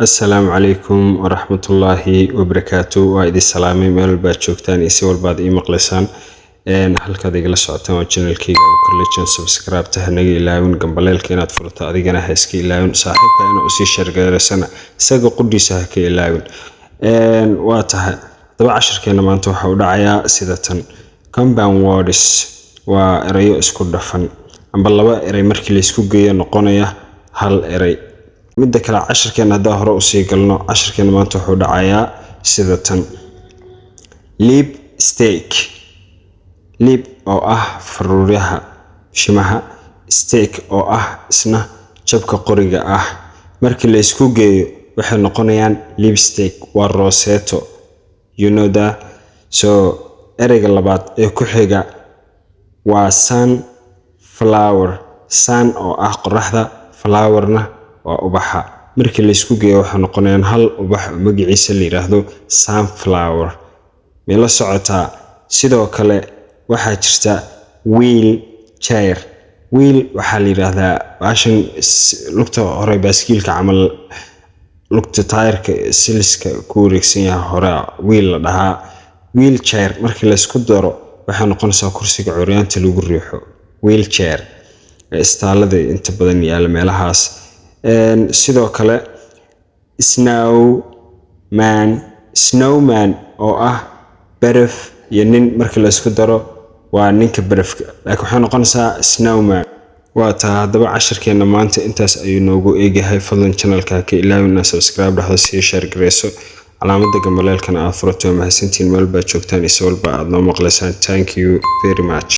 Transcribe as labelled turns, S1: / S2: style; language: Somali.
S1: Asalaamu calaykum waraxmatullaahi wabarakaatu. Waa idin salaamay meel walbaad joogtaan iyo si walbaad ii maqlaysaan. Halkaad igala socotaan waa channelkeyga Abukar Legend. Subscribe ta hanaga ilaawin, gambaleelka inaad furato adigana ha iska ilaawin, saaxiibka inaad usii share gareysana isaga qudhiisa ha ka ilaawin. Waa tahay, haddaba cashirkeena maanta waxa u dhacayaa sida tan: compound words waa erayo isku dhafan amba laba erey markii laysku geeyo noqonaya hal erey. Midda kale, cashirkeena haddaa hore usii galno, cashirkeena maanta wuxuu dhacayaa sida tan: lipstick, lip oo ah faruuryaha, bishimaha, stick oo ah isna jabka qoriga ah, markii laysku geeyo waxay noqonayaan lipstick, waa roseto, you know that. So ereyga labaad ee ku xiga waa sunflower. Sun oo ah qoraxda, flowerna waa ubaxa. Markii laysku geeyo waxay noqonayaan hal ubax oo magaciisa la yidhaahdo sunflower. May la socotaa? Sidoo kale waxaa jirta wheel chair. Wheel waxaa la yidhaahdaa baashan lugta hore baaskiilka camal, lugta taayirka siliska ku wareegsan yahay hore wheel la dhahaa. Wheel chair markii laysku daro waxay noqonaysaa kursiga curyaanta lagu riixo, wheel chair, ee istaalada inta badan yaala meelahaas. Sidoo kale snowman, snowman oo ah baraf iyo nin markii laysku daro waa ninka barafka, laakiin waxay noqonaysaa snowman. Waa tahay, haddaba cashirkeena maanta intaas ayuu noogu eegyahay. Fadlan channelka ha ka ilaawin inaad subscribe dhahdo, sii share gareyso, calaamada gambaleelkana aad furato. Waa mahadsantiin meel baad joogtaan iyo si walba aad noo maqlaysaan. Thank you very much.